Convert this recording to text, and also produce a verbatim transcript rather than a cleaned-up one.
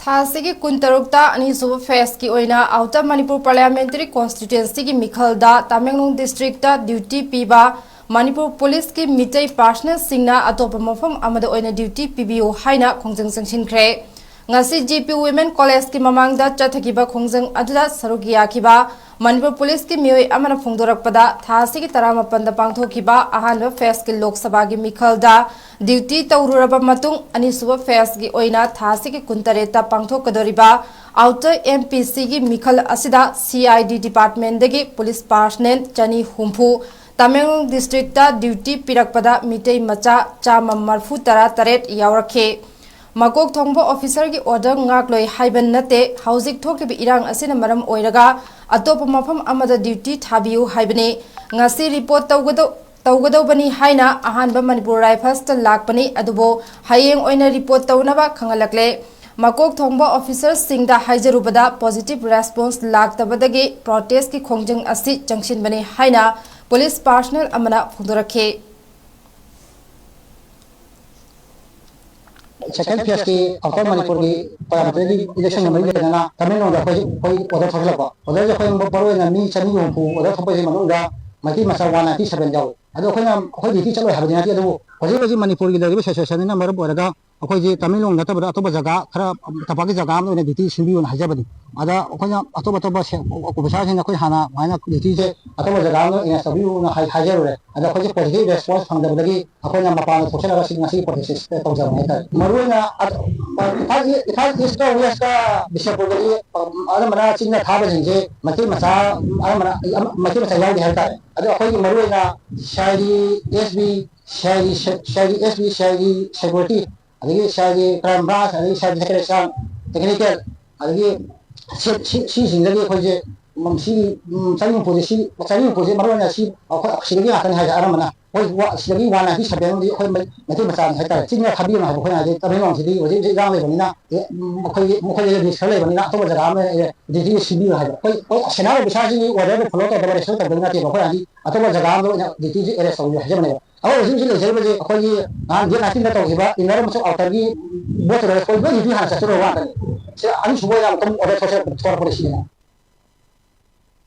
ꯊꯥ ꯑꯁꯤꯒꯤ ꯀꯨꯟꯇꯔꯨꯛꯇ ꯑꯅꯤꯁꯨꯕ ꯐꯦꯖꯀꯤ ꯑꯣꯏꯅ ꯑꯥꯎꯇꯔ ꯃꯅꯤꯄꯨꯔ ꯄꯥꯔꯂꯤꯌꯥꯃꯦꯟꯇꯔꯤ ꯀꯣꯟꯁꯇꯤꯇ꯭ꯌꯨꯑꯦꯟꯁꯤꯒꯤ ꯃꯤꯈꯜꯗ ꯇꯃꯦꯡꯂꯣꯡ ꯗꯤꯁꯇ꯭ꯔꯤꯛꯇ ꯗ꯭ꯌꯨꯇꯤ ꯄꯤꯕ ꯃꯅꯤꯄꯨꯔ ꯄꯨꯂꯤꯁꯀꯤ ꯃꯤꯇꯩ ꯄꯥꯔꯁꯅꯦꯜꯁꯤꯡꯅ ꯑꯇꯣꯞꯄ ꯃꯐꯝ ꯑꯃꯗ ꯑꯣꯏꯅ ꯗ꯭ꯌꯨꯇꯤ ꯄꯤꯕꯤꯌꯨ ꯍꯥꯏꯅ ꯈꯣꯡꯖꯪ ꯆꯪꯁꯤꯟꯈ꯭ꯔꯦ꯫ ꯉꯁꯤ ꯖꯤ ꯄꯤ ꯋꯤꯃꯦꯟ ꯀꯣꯂꯦꯖꯀꯤ ꯃꯃꯥꯡꯗ ꯆꯠꯊꯈꯤꯕ ꯈꯣꯡꯖꯪ ꯑꯗꯨꯗ ꯁꯔꯨꯛ ꯌꯥꯈꯤꯕ ꯃꯅꯤꯄꯨꯔ ꯄꯨꯂꯤꯁꯀꯤ ꯃꯤꯑꯣꯏ ꯑꯃꯅ ꯐꯣꯡꯗꯣꯔꯛꯄꯗ, ꯊꯥ ꯑꯁꯤꯒꯤ ꯇꯔꯥꯃꯥꯄꯟꯗ ꯄꯥꯡꯊꯣꯛꯈꯤꯕ ꯑꯍꯥꯟꯕ ꯐꯦꯖꯀꯤ ꯂꯣꯛ ꯁꯚꯥꯒꯤ ꯃꯤꯈꯜꯗ ꯗ꯭ꯌꯨꯇꯤ ꯇꯧꯔꯨꯔꯕ ꯃꯇꯨꯡ, ꯑꯅꯤꯁꯨꯕ ꯐꯦꯖꯀꯤ ꯑꯣꯏꯅ ꯊꯥ ꯑꯁꯤꯒꯤ ꯀꯨꯟꯇꯔꯦꯠꯇ ꯄꯥꯡꯊꯣꯛꯀꯗꯧꯔꯤꯕ ꯑꯥꯎꯇꯔ ꯑꯦꯝ ꯄꯤ ꯁꯤꯒꯤ ꯃꯤꯈꯜ ꯑꯁꯤꯗ C I D ꯗꯤꯄꯥꯔꯠꯃꯦꯟꯗꯒꯤ police personal ꯆꯅꯤ ꯍꯨꯝꯐꯨ, ꯇꯃꯦꯡꯂꯣꯡ ꯗꯤꯁꯇ꯭ꯔꯤꯛꯇ ꯗ꯭ꯌꯨꯇꯤ ꯄꯤꯔꯛꯄꯗ ꯃꯤꯇꯩ ꯃꯆꯥ ꯆꯥꯝꯃ ꯃꯔꯤꯐꯨ ꯇꯔꯥ ꯇꯔꯦꯠ ꯌꯥꯎꯔꯛꯈꯤ꯫ ꯃꯀꯣꯛ ꯊꯣꯡꯕ ꯑꯣꯐꯤꯁꯔꯒꯤ ꯑꯣꯔꯗꯔ ꯉꯥꯛꯂꯣꯏ ꯍꯥꯏꯕ ꯅꯠꯇꯦ, ꯍꯧꯖꯤꯛ ꯊꯣꯛꯈꯤꯕ ꯏꯔꯥꯡ ꯑꯁꯤꯅ ꯃꯔꯝ ꯑꯣꯏꯔꯒ ꯑꯇꯣꯞꯄ ꯃꯐꯝ ꯑꯃꯗ ꯗ꯭ꯌꯨꯇꯤ ꯊꯥꯕꯤꯌꯨ ꯍꯥꯏꯕꯅꯤ꯫ ꯉꯁꯤ ꯔꯤꯄꯣꯔꯠ ꯇꯧꯒꯗꯧ-, ꯇꯧꯒꯗꯧꯕꯅꯤ ꯍꯥꯏꯅ ꯑꯍꯥꯟꯕ ꯃꯅꯤꯄꯨꯔ ꯔꯥꯏꯐꯜꯁꯇ ꯂꯥꯛꯄꯅꯤ, ꯑꯗꯨꯕꯨ ꯍꯌꯦꯡ ꯑꯣꯏꯅ ꯔꯤꯄꯣꯔꯠ ꯇꯧꯅꯕ ꯈꯪꯍꯜꯂꯛꯂꯦ꯫ ꯃꯀꯣꯛ ꯊꯣꯡꯕ ꯑꯣꯐꯤꯁꯔꯁꯤꯡꯗ ꯍꯥꯏꯖꯔꯨꯕꯗ ꯄꯣꯖꯤꯇꯤꯚ ꯔꯦꯁꯄꯣꯟꯁ ꯂꯥꯛꯇꯕꯗꯒꯤ ꯄ꯭ꯔꯣꯇꯦꯁꯀꯤ ꯈꯣꯡꯖꯪ ꯑꯁꯤ ꯆꯪꯁꯤꯟꯕꯅꯤ ꯍꯥꯏꯅ ꯄꯨꯂꯤꯁ ꯄꯥꯔꯁꯅꯦꯜ ꯑꯃꯅ ꯐꯣꯡꯗꯣꯔꯛꯈꯤ꯫ ꯁꯦꯀꯦꯟ ꯐꯦꯖꯀꯤ ꯑꯥꯎꯇꯔ ꯃꯅꯤꯄꯨꯔꯒꯤ ꯄꯥꯔꯂꯤꯌꯥꯃꯦꯟꯇꯔꯤ ꯏꯂꯦꯛꯁꯟꯒ ꯃꯔꯤ ꯂꯩꯅꯅ ꯇꯃꯦꯡꯂꯣꯡꯗ ꯑꯩꯈꯣꯏ, ꯑꯩꯈꯣꯏ ꯑꯣꯔꯗꯔ ꯊꯣꯛꯂꯛꯄ꯫ ꯑꯣꯔꯗꯔꯁꯦ ꯑꯩꯈꯣꯏ ꯃꯔꯨ ꯑꯣꯏꯅ ꯃꯤ ꯆꯅꯤ ꯍꯨꯝꯐꯨ ꯑꯣꯔꯗꯔ ꯊꯣꯛꯄꯁꯤ ꯃꯅꯨꯡꯗ ꯃꯩꯇꯩ ꯃꯆꯥ ꯋꯥꯟ ꯅꯥꯏꯟꯇꯤ ꯁꯚꯦꯟ ꯌꯥꯎꯏ꯫ ꯑꯗꯣ ꯑꯩꯈꯣꯏꯅ, ꯑꯩꯈꯣꯏ ꯗ꯭ꯌꯨꯇꯤ ꯆꯠꯂꯣꯏ ꯍꯥꯏꯕꯗꯤ ꯅꯠꯇꯦ, ꯑꯗꯨꯕꯨ ꯍꯧꯖꯤꯛ ꯍꯧꯖꯤꯛ ꯃꯅꯤꯄꯨꯔꯒꯤ ꯂꯩꯔꯤꯕ ꯁꯤꯆꯨꯋꯦꯁꯟꯁꯤꯅ ꯃꯔꯝ ꯑꯣꯏꯔꯒ ꯑꯩꯈꯣꯏꯁꯦ ꯇꯃꯦꯡꯂꯣꯡ ꯅꯠꯇꯕꯗ ꯑꯇꯣꯞꯄ ꯖꯒꯥ ꯈꯔ, ꯇꯝꯄꯥꯛꯀꯤ ꯖꯒꯥ ꯑꯃꯗ ꯑꯣꯏꯅ ꯗ꯭ꯌꯨꯇꯤ ꯁꯤꯟꯕꯤꯌꯨꯅ ꯍꯥꯏꯖꯕꯅꯤ꯫ ꯑꯗ ꯑꯩꯈꯣꯏꯅ ꯑꯇꯣꯞ ꯑꯇꯣꯞꯄ ꯁꯦ-, ꯑꯣꯐꯤꯁꯥꯔꯁꯤꯡꯅ ꯑꯩꯈꯣꯏ ꯍꯥꯟꯅ ꯑꯗꯨꯃꯥꯏꯅ ꯗ꯭ꯌꯨꯇꯤꯁꯦ ꯑꯇꯣꯞꯄ ꯖꯒꯥ ꯑꯃꯗ ꯑꯦꯔꯦꯟꯖ ꯇꯧꯕꯤꯌꯨꯅ ꯍꯥꯏ-, ꯍꯥꯏꯖꯔꯨꯔꯦ꯫ ꯑꯗ ꯑꯩꯈꯣꯏꯁꯦ ꯄꯣꯖꯤꯇꯤꯚ ꯔꯦꯁꯄꯣꯟꯁ ꯐꯪꯗꯕꯗꯒꯤ ꯑꯩꯈꯣꯏꯅ ꯃꯄꯥꯟꯗ ꯊꯣꯛꯆꯔꯒ ꯁꯤ ꯉꯁꯤ ꯄ꯭ꯔꯣꯇꯦꯁ ꯇꯧꯖꯕꯅꯤ ꯍꯥꯏꯇꯥꯔꯦ꯫ ꯃꯔꯨꯑꯣꯏꯅ ꯑ-, ꯏꯝꯐꯥꯜ ꯏ-, ꯏꯝꯐꯥꯜ ꯏꯁꯀ ꯋꯦꯁꯀ ꯕꯤꯁꯅꯨꯄꯨꯔꯗꯒꯤ, ꯑ, ꯑꯅꯝꯕꯅ ꯆꯤꯡꯗ ꯊꯥꯕꯁꯤꯡꯁꯦ ꯃꯩꯇꯩ ꯃꯆꯥ, ꯑꯅꯝꯕꯅ ꯃꯩꯇꯩ ꯃꯆꯥ ꯌꯥꯎꯗꯦ ꯍꯥꯏꯕ ꯇꯥꯔꯦ꯫ ꯑꯗꯣ ꯑꯩꯈꯣꯏꯒꯤ ꯃꯔꯨꯑꯣꯏꯅ C I D, S B, C I D, C I D, S B, C I D security, ꯑꯗꯒꯤ C I D crime branch, ꯑꯗꯒꯤ C I D secretary, technical, ꯑꯗꯒꯤ ꯁꯤ-, ꯁꯤ-, ꯁꯤꯁꯤꯡꯗꯒꯤ ꯑꯩꯈꯣꯏꯁꯦ, ꯎꯝ, ꯁꯤ, ꯎꯝ, ꯆꯅꯤ ꯍꯨꯝꯐꯨꯁꯦ, ꯁꯤ, ꯆꯅꯤ ꯍꯨꯝꯐꯨꯁꯦ ꯃꯔꯨ ꯑꯣꯏꯅ ꯁꯤ ꯑꯩꯈꯣꯏ ꯁꯤꯗꯒꯤ ꯉꯥꯛꯇꯅꯤ ꯍꯥꯏꯁꯦ ꯑꯅꯝꯕꯅ꯫ ꯑꯩꯈꯣꯏ ꯋꯥ-, ꯁꯤꯗꯒꯤ ꯋꯥꯟ ꯅꯥꯏꯟꯇꯤ ꯁꯚꯦꯟ ꯑꯃꯗꯤ ꯑꯩꯈꯣꯏ ꯃꯩ-, ꯃꯩꯇꯩ ꯃꯆꯥꯅꯤ ꯍꯥꯏꯇꯥꯔꯦ꯫ ꯆꯤꯡꯗ ꯊꯥꯕꯤꯒꯅꯨ ꯍꯥꯏꯕ ꯑꯩꯈꯣꯏꯅ ꯍꯥꯏꯗꯤ ꯇꯃꯦꯡꯂꯣꯡꯁꯤꯗꯤ ꯍꯧꯖꯤꯛ ꯍꯧꯖꯤꯛ ꯏꯔꯥꯡ ꯂꯩꯕꯅꯤꯅ, ꯑꯦ, ꯎꯝ, ꯑꯩꯈꯣꯏꯒꯤ, ꯃꯈꯣꯏꯗ ꯔꯤꯁꯛ ꯂꯩꯕꯅꯤꯅ ꯑꯇꯣꯞꯄ ꯖꯒꯥ ꯑꯃ, ꯑꯦ, ꯗ꯭ꯌꯨꯇꯤ ꯁꯤꯟꯕꯤꯌꯨ ꯍꯥꯏꯕ꯫ ꯑꯩꯈꯣꯏ, ꯑꯩꯈꯣꯏ ꯁꯦꯅꯥ ꯑꯣꯐꯤꯁꯥꯔꯁꯤꯡꯒꯤ ꯑꯣꯔꯗꯔꯗꯨ ꯐꯣꯂꯣ ꯇꯧꯗꯕ, ꯔꯦꯁꯄꯦꯛ ꯇꯧꯗꯕ ꯅꯠꯇꯦꯕ꯫ ꯑꯩꯈꯣꯏ ꯍꯥꯏꯗꯤ ꯑꯇꯣꯞꯄ ꯖꯒꯥ ꯑꯃꯗ ꯑꯣꯏꯅ ꯗ꯭ꯌꯨꯇꯤꯁꯤ ꯑꯦꯔꯦꯁ ꯇꯧꯕꯤꯌꯨ ꯍꯥꯏꯖꯕꯅꯦꯕ꯫ ꯑꯩꯈꯣꯏ ꯍꯧꯖꯤꯛ ꯍꯧꯖꯤꯛ ꯂꯩꯖꯔꯤꯕꯁꯦ ꯑꯩꯈꯣꯏꯒꯤ ꯅꯍꯥꯟ ꯗꯦꯠ ꯅꯥꯏꯟꯇꯤꯟꯗ ꯇꯧꯈꯤꯕ ꯏꯟꯅꯔ ꯑꯃꯁꯨꯡ ꯑꯥꯎꯇꯔꯒꯤ ꯕꯣꯠ ꯇꯧꯔꯒ ꯑꯩꯈꯣꯏ ꯂꯣꯏ ꯔꯤꯚ꯭ꯌꯨ ꯍꯥꯟꯅ ꯆꯠꯆꯔꯨꯕ ꯉꯥꯛꯇꯅꯤ꯫ ꯁꯤ ꯑꯅꯤꯁꯨꯕ ꯑꯣꯏꯅ ꯑꯃꯨꯛꯇꯪ ꯑꯣꯔꯗꯔ ꯊꯣꯛꯂꯛꯄꯅꯦ ꯁꯤꯅꯦ꯫